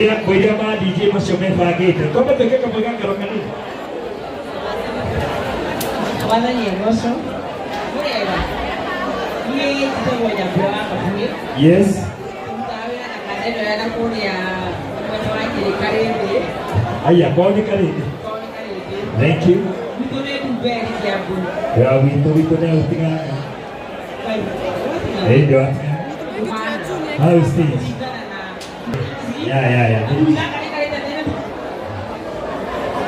Kũiria ma DJ macio mebangĩte twambe twĩke kamwe gakero kanini. Mwathani agocwo. Mũrĩega. Niĩ njĩtagwo Nyambura wa Kabuĩ. Yes. Tũrutaga wĩra na kanda ĩno ya na kũrĩa mwena wa Nyĩrĩ Karĩndĩ. Aya, kwao nĩ Karĩndĩ. Kwao nĩ Karĩndĩ. Thank you. Gwitũ nĩ Ndumberi Kĩambu. Ya gwitũ nĩ gũtigana. Ĩĩ ndĩwatigana. Hau stage. Ya.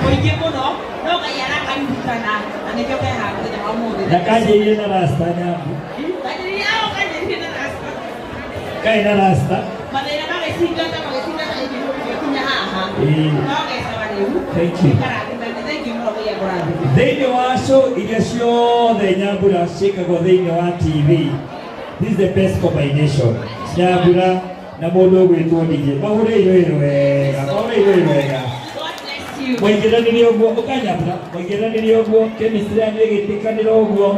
Mũingĩ mũno no Ngai arakaririkana na nĩkĩo ke haha mũthenya wa ũmũthĩ. Na kanjĩire na rasta Nyambu. Kanjĩrĩria ao kanjĩrĩria na rasta. Kaĩ na rasta. Mathĩna magĩcingata magĩcingata gĩkinya haha. Ĩĩ. No gecawa rĩu. Thank you. Karathimane. Thank you mũno Ngai akũrathime. Thĩinĩ wa show iria ciothe Nyambura ciĩkagwo thĩinĩ wa TV, this is the best combination. Nyambura na mũndũ ũgwĩtwo DJ. Mahũre iroĩro wega, mahũre iroĩro wega. God bless you. Mwaingĩranire ũguo, ũkanyambura, mwaingĩranire ũguo, chemistry yanyu ĩgĩtĩkanĩra ũguo,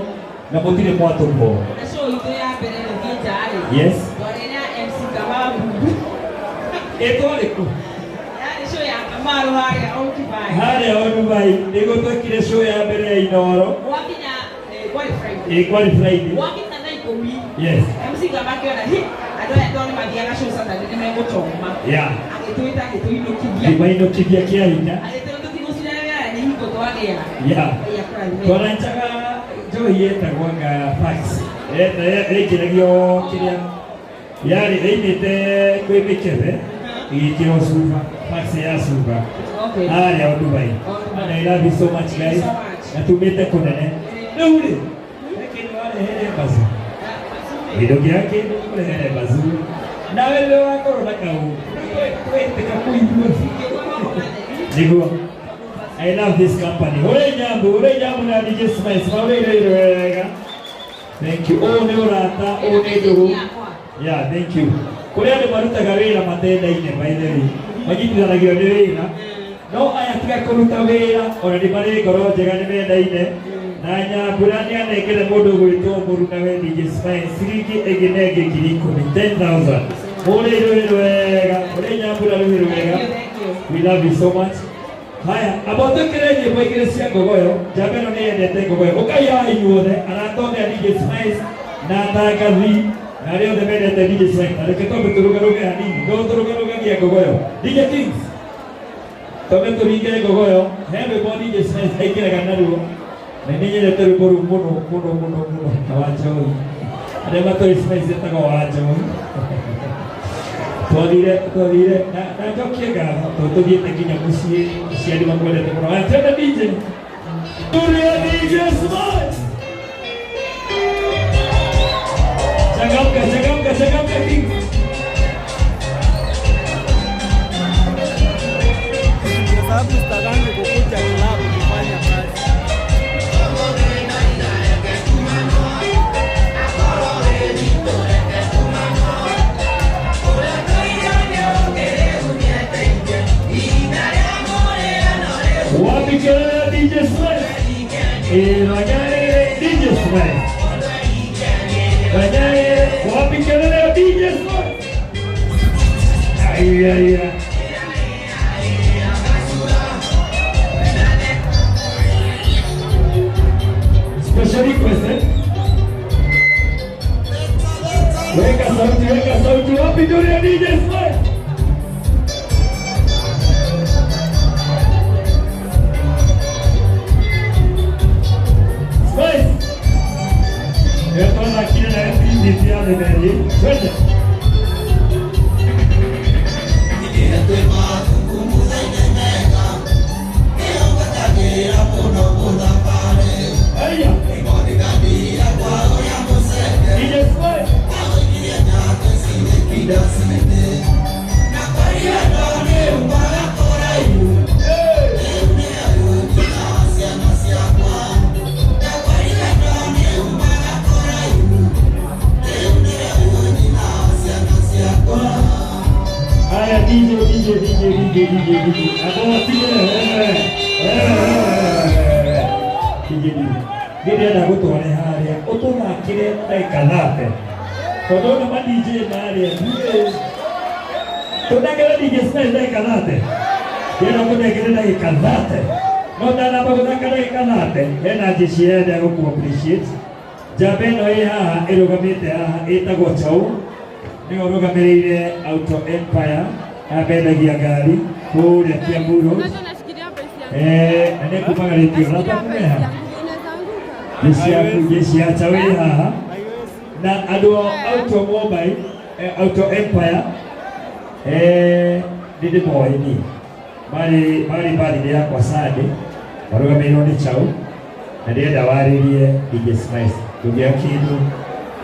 na mũtirĩ mwatũkwo. Na show itũ ya mbere gũthiĩ nja rĩ. Yes. Twarĩ na MC Kamau. Ĩtwarĩ kũ? Yarĩ show ya Kamaru harĩa Old Dubai. Harĩa o Dubai, nĩguo twekire show ya mbere ya Inooro. Gwakinya kwarĩ Friday. Ĩ kwarĩ Friday. Gwakinya thaa ikũmi. Yes. MC Kamau akĩona hi andũ aya tondũ nĩmathiaga show Saturday nĩmegũchoma. Yeah. Agĩtwĩta agĩtũinũkithia. Ngĩmainũkithia kĩa hinya. Agĩtwĩra tũtigũcindana wĩra nĩ hingo twagĩa. Yeah. Ngai akũrathime. Twaranjaga njohi yetagwo anga fax. Yaingĩragio kĩrĩa yarĩ yaimĩte kwĩ mĩkebe ĩgĩkĩrwo cuba, fax ya cuba. Okay. Harĩa o Dubai. And I love you so much guys. So much. Na tumĩte kũnene. Rĩu rĩ, he kĩndũ warehere mbazu. Kĩndũ kĩa kĩndũ kũrehere mbazu. Nawe rĩrĩa wakorwo na kau, twĩtĩka kũigua. Nĩguo. I love this company. Ure Nyambu, ure Nyambu na DJ Smiles, maure ile wega. Thank you. Ũyũ nĩ ũrata, ũyũ nĩ ndũgũ. Yeah, thank you. Kũrĩ andũ marutaga wĩra matendaine by the way. Manyitithanagio nĩ wĩra. No aya tiga kũruta wĩra, ona nĩ marĩ ngoro njega nĩ mendaine. Na Nyambura nĩ anengere mũndũ ũgwĩtwo mũruna we DJ Smiles ciringi ĩngĩ na ĩngĩ 10,000, 10,000. Ũrĩ rũĩ rwega, ũrĩ Nyambura rũĩ rwega. Thank you, thank you. We love you so much. Haya, amba twĩkĩre nyĩmbo igĩrĩ cia ngogoyo. Njamba ĩno nĩ yendete ngogoyo. Ũkai haha inyuothe, arata othe a DJ Smiles na atangathi na arĩa othe mendete DJ Smiles. Na reke twambe tũrũgarũge hanini. No tũrũgarũgagia ngogoyo. DJ Kings, twambe tũringe ngogoyo. He rwĩmbo DJ Smiles aingĩraga naruo. Na nĩ nyendete rwĩmbo rũu mũno mũno mũno mũno na wa Njohi. Arĩa matoĩ Smiles etagwo wa Njohi. Twathire na njokie ngatho tondũ tũthiĩte nginya mũciĩ aciari makwendete mũno. Aya, twende DJ. Turia DJ Smiles. Changamka, changamka, changamka King. Kwa sababu sitakangi kukuja klabu kufanya kazi. Wapi kelele ya DJ Smiles? Wanyere DJ Smiles. Wanyere, wapi kelele ya DJ Smiles? Ai, ai, ai. Special request, eh? Weka sauti, weka sauti. Wapi duri ya DJ Smiles? Smiles. Yatona kile na MPD pia ni Twende. Haya. DJ Smiles. Haya DJ DJ DJ DJ DJ DJ. Hapo wapige eh eh. DJ DJ. Ndĩrenda gũtware harĩa ũtũthakĩre ndagĩka 30. Tondũ ona ma DJ marĩa niĩ. Tũnengere DJ Smile ndagĩka 30. Ndĩrenda mũnengere ndagĩka 30. No ndanamba gũthaka ndagĩka 30, hena jeshi ĩrenda gũkũ appreciate. Njamba ĩno ĩ haha ĩrũgamĩte haha ĩtagwo Chau, nĩwe ũrũgamĩrĩire Auto Empire, aya mendagia ngari kũrĩa Kiambu Road. Unajua nashikilia hapa isianguke. Eh, na nĩ kumagarĩtio Nashikilia rata hapa kũmeha isianguke, inaweza anguka. jeshi yaku jeshi ya Chau ĩ haha Haiwezi. na andũ a Automobile, Auto Empire, nĩ ndĩmoĩ niĩ, marĩ birthday yakwa Sunday, marũgamĩrĩirwo nĩ Chau, na ndĩrenda warĩrie DJ Smiles ndũngĩoya kĩndũ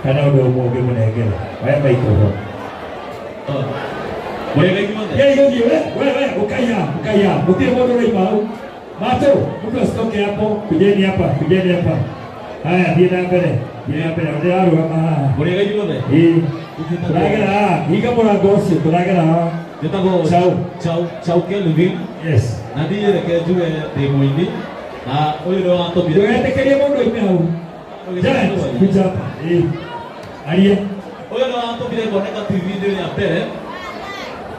kana ũndũ ũmwe ũngĩmũnengera. Oya microphone. Mũrĩga inyuothe. Yeye gũthiĩ we we we ukaiya ukaiya gũtirĩ mũndũ ũraima hau matũ mtu asitoke hapo, kujeni hapa, kujeni hapa. Haya, thiĩ na mbere, thiĩ na mbere, ndĩrarũgama haha. Mũrĩga inyuothe. Ĩĩ, tũragera haha, hinga mũrango ũcio, tũragera haha. Njĩtagwo Chau. Chau Chau Kelvin. Yes. Na niĩ reke njuge ndĩ mũini na ũyũ nĩ watũmire. Ndũgetĩkĩrie mũndũ oime hau. Giant, kuja hapa. Ĩĩ. Aria. Ũyũ nĩ watũmire ngoneka TV-inĩ rĩa mbere.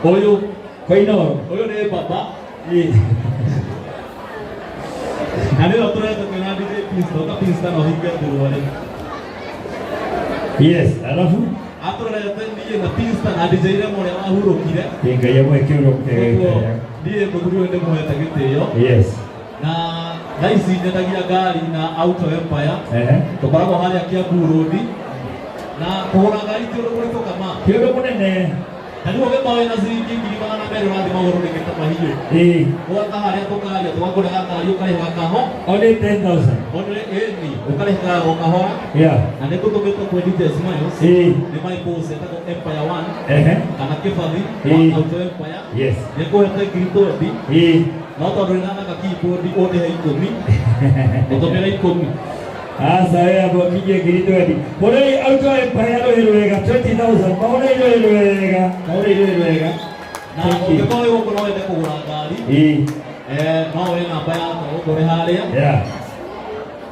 Ũyũ Koinoro. Ũyũ nĩ baba. Ĩĩ. Na nĩwe tũrete twĩna DJ Pista, ũka Pista na ũhinge ndũrwarĩ. Yes, alafu Atũrorete niĩ na Pista na DJ Remo ũrĩa wahurũkire. Ĩ, Ngai amwe kĩũrũ. Koguo niĩ mũthuri ũyũ ndĩmuhete gĩtĩo. Yes. Na thaa ici nyendagia ngari na Auto Empire. Ehe. Tũkoragwo harĩa Kiambu Road. Na kũgũra ngari ti ũndũ mũritũ kama. Ti ũndũ mũnene. Na nĩguo ũgĩkorwo wĩna ciringi 200,000 ũrathiĩ magũrũ rĩngĩ ta mahiũ. Ĩĩ. Ũgoka harĩa tũkaria tũgakũrega ngari ũkarĩhaga kaho. Only 10,000. Only ĩni ũkarĩhaga o kahora. Yeah. Na nĩ tũtũmĩtwo kwĩ DJ Smiles. Ĩĩ. Nĩ my boss etagwo Empire One. Ehe. Kana Kĩbathi Ĩĩ. wa Auto Empire. Yes. Nĩ ngũhete 20,000. Ĩĩ. No tondũ ndĩrathaka keyboard ũndĩhe 10. Ũtũmĩre 10. Asa wewe hapo akija 20,000. Mũrei Auto Empire rũhĩ rwega 20,000. Mahũrei rũhĩ rwega. Mahũrei rũhĩ rwega. Na Thank you. ũngĩkorwo wĩ gũkũ no wende kũgũra ngari. Ĩĩ. No wĩ namba yakwa ũngũre harĩa. Yeah.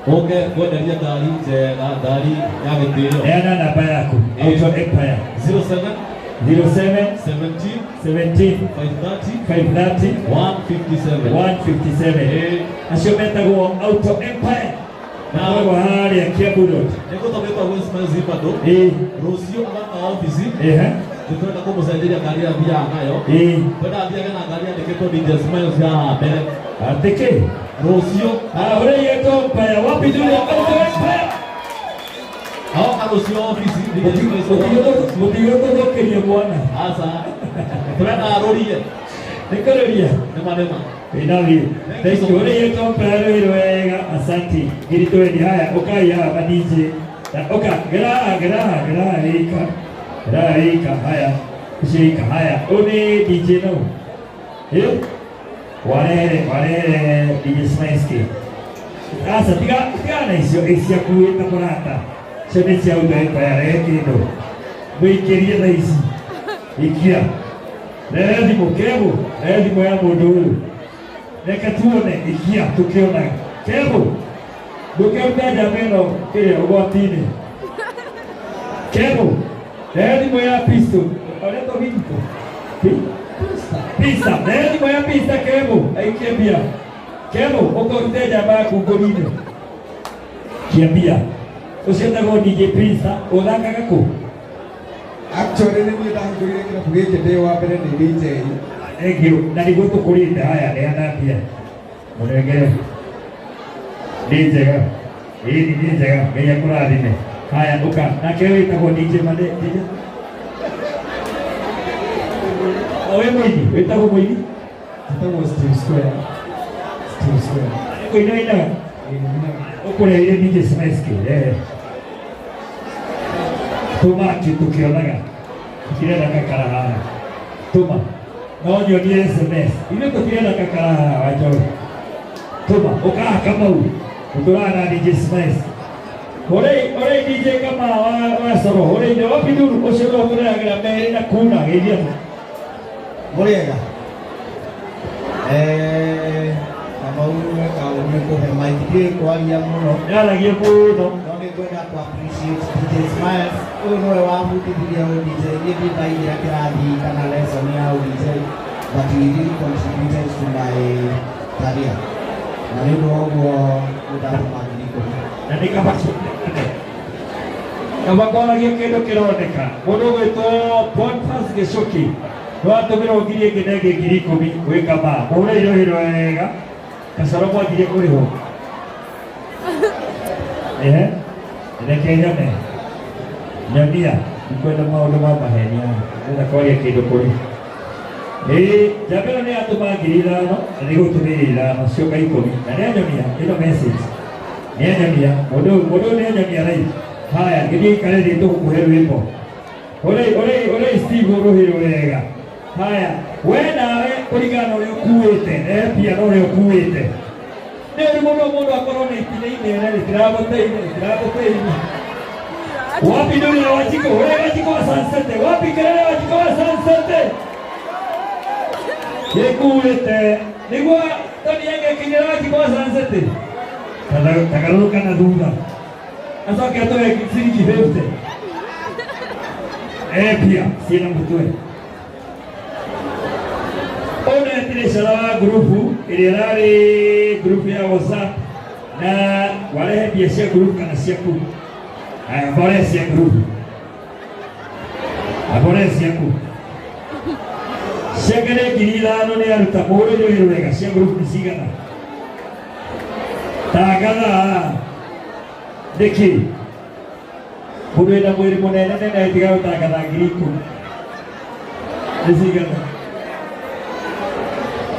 Ũke ngwenderie ngari njega, ngari ya gĩtĩo. Neana namba yaku. Ĩĩ. Auto Empire. 07 07 17 17 530 530 157. 157. Ĩĩ. Acio metagwo Auto Empire. Na Makoragwo harĩa Kiambu Road. Nĩngũtũmĩtwo gwĩ Smiles bado. Ĩĩ. Rũciũ agoka ofici. Ehe. Nĩtũrenda kũmũcenjeria ngari ĩrĩa athiaga nayo. Ĩĩ. Twenda athiage na ngari yandĩkĩtwo DJ Smiles haha mbere. Atĩ kĩ? Rũciũ. Ahũrei Auto Empire. Wapi nduru ya Auto Empire? Agoka rũciũ ofici, DJ Smiles Mũtigũtũthũkĩrie mwana. Aca. Tũrenda arũrie. Nĩ kũrũria. Nĩma nĩma. Inavi. Thank you. Ũrĩa Auto Empire rũhĩ rwega. Asante. 20,000. Haya, ũkai haha ma DJ. Na ũka, gera haha, gera haha, gera haha wika. Gera haha wika, haya. Ũcio wika, haya. Ũyũ nĩ DJ no. Ĩ? Warehere, warehere DJ Smiles kĩ. Aca, tiga, tiga na icio, ĩ ciaku wĩ ta mũrata. Icio nĩ cia Auto Empire, rehe kĩndũ. Mũikĩrie thaa ici. Ikia. Rehe thimũ, kebũ. Rehe thimũ ya mũndũ ũyũ. Reke tuone, ikia, tũkĩonaga. Kebũ, ndũkĩrute njamba ĩno kĩrĩa ũgwati-inĩ. Kebũ, rehe thimũ ya pistol. Ũretwo pistol? Pista. Rehe thimũ ya pista, kebũ, aikie mbia. Kebũ, ũkorute njamba yaku ngũri-inĩ. Kia mbia. Ũcio etagwo DJ Pista, ũthakaga kũ? Actually, nĩ niĩ ndahingũrire kĩrabu gĩkĩ ndĩ wa mbere nĩ DJ. Thank you. Na nĩguo tũkũrĩte, haya, neana mbia. Mũnengere. Nĩ njega. Ĩĩ, nĩ njega. Ngai akũrathime. Haya, ũka. Nake wĩtagwo DJ Mane, DJ? O wĩ mũini? Wĩtagwo mũini? Njĩtagwo Steve Square. Steve Square. Kũina wĩinaga? Ĩĩ, nĩinaga. Ũkũreheire DJ Smiles kĩ? Rehe. Tũma tũkĩonaga. Tũtirenda kakara haha. Tũma. No nyonie SMS. Ithuĩ tũtirenda kakara haha, Wanjohi. Tũma. Ũkaha Kamau. Ũtũraga na DJ Smiles. Ũrei, ũrei DJ Kamau wa Soro. Ũrei nĩ wapi nduru? Ũcio nĩwe ũtũrehagĩra merĩ na kuna. Geithia. Mũrĩega. Kamau nĩ kaũndũ nĩ kũhe mic. Ndiũĩ kwaria mũno. Yaragia mũno. No nĩ Nĩ ngwenda kũ appreciate DJ Smiles. Ũyũ nĩwe wabundithirie ũ DJ. Niĩ ndirĩ ndaingĩra kĩrathi kana lesson ya ũ DJ, but he really contributed to my career, na nĩ ũndũ wa ũguo nĩ ndatũma 10,000. Na nĩ kaba kaba koragia kĩndũ kĩroneka. Mũndũ ũgwĩtwo Boniface Gĩcũki nĩwatũmĩrwo ngiri ĩngĩ na ĩngĩ 10,000 gwĩ kaba mũhũre irohĩro wega kacoro mwanjirie kũrĩhwo. Ehe, reke nyone, nyonia, ndikwenda maũndũ ma mahenia, ndĩrenda kwaria kĩndũ kũrĩ ĩĩ. Njamba ĩno nĩ yatũma 5,000 na nĩ gũtũmĩire ithano cioka 10, na nĩ anyonia ĩno message, nĩ anyonia mũndũ ũyũ, mũndũ ũyũ nĩ anyonia live. Haya, gĩthiĩ ikare thĩ tũgũkũhe rwĩmbo. Ũrĩ ũrĩ ũrĩ Steve ũrũhĩrwo wega. Haya, we nawe kũringana na ũrĩa ũkuĩte, rehe piano ũrĩa ũkuĩte. Nĩ ũru mũno mũndũ akorwo na ikinya inene rĩtiragũteithia, rĩtiragũteithia. Wapi nduri ya Wajiko? Ule Wajiko wa Sunset. Wapi kelele Wajiko wa Sunset? Gĩkuĩte. Nĩguo Tony angĩkinyĩra Wajiko wa Sunset. Tagarũrũka na thutha. Acoke atũhe ciringi 50. Epia, ciĩna mũtwe. Ũyũ nĩ treasurer wa ngurubu ĩrĩa ĩrarĩ ngurubu ya WhatsApp na warehe mbia cia ngurubu kana ciaku. Aya, mbore cia ngurubu. Mbore ciaku. Ciake nĩ 5,000 nĩ aruta mũhũre rũhĩ wega cia ngurubu nĩ cigana? Tangatha. Nĩkĩ? Mũndũ wĩna mwĩrĩ mũnene nene tiga gũtangatha 10,000. Nĩ cigana?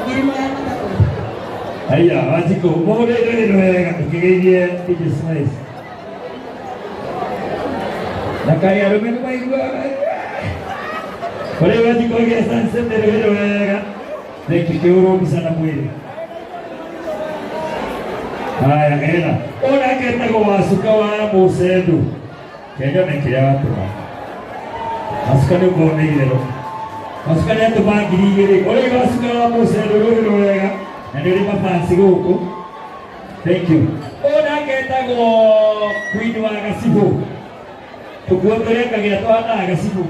300,000. Haya, Wanjikũ, mũhũre rũhĩ wega ũkĩgeithie DJ Smiles. Na kaĩ arũme nĩ maiguaga. Kũrĩ Wanjikũ agĩa Sunset rũhĩ wega. Thank you, kĩhũrwo mbica na mwĩrĩ. Haya, ena. Ũyũ nake etagwo Wacuka wa Mũcendu. Kenyone kĩrĩa watũma. Wacuka nĩ ũkorwo nĩ itherũ. Wacuka nĩ atũma 2,000. Ũrĩ Wacuka wa Mũcendu rũhĩ wega. Na nĩ ũrĩ mafansi gũkũ. Thank you. Ũyũ nake etagwo Queen wa Gacibũ. Tũkuo tũrĩa kagĩra tũhanaga Gacibũ.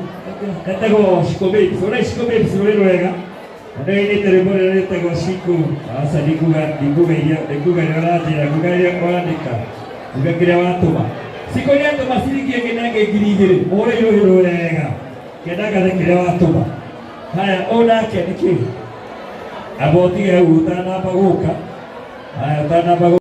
Etagwo Shiko Babes. Ũrĩa Shiko Babes rũrĩ rwega. Na nĩ ũinĩte rwĩmbo rũrĩa rwĩtagwo Shiko. Aca ndikuga ndikuga iria ndikuga iria ũranjĩra nguga iria wandĩka. Nguga kĩrĩa watũma. Shiko nĩ atũma ciringi ĩngĩ na ĩngĩ 2,000. Mũhũre irũhĩ wega. Kenda ngathe kĩrĩa watũma. Haya, ũyũ nake nĩ kĩ? Amba ũtige hau ũtanamba gũka. Haya, ũtanamba gũka.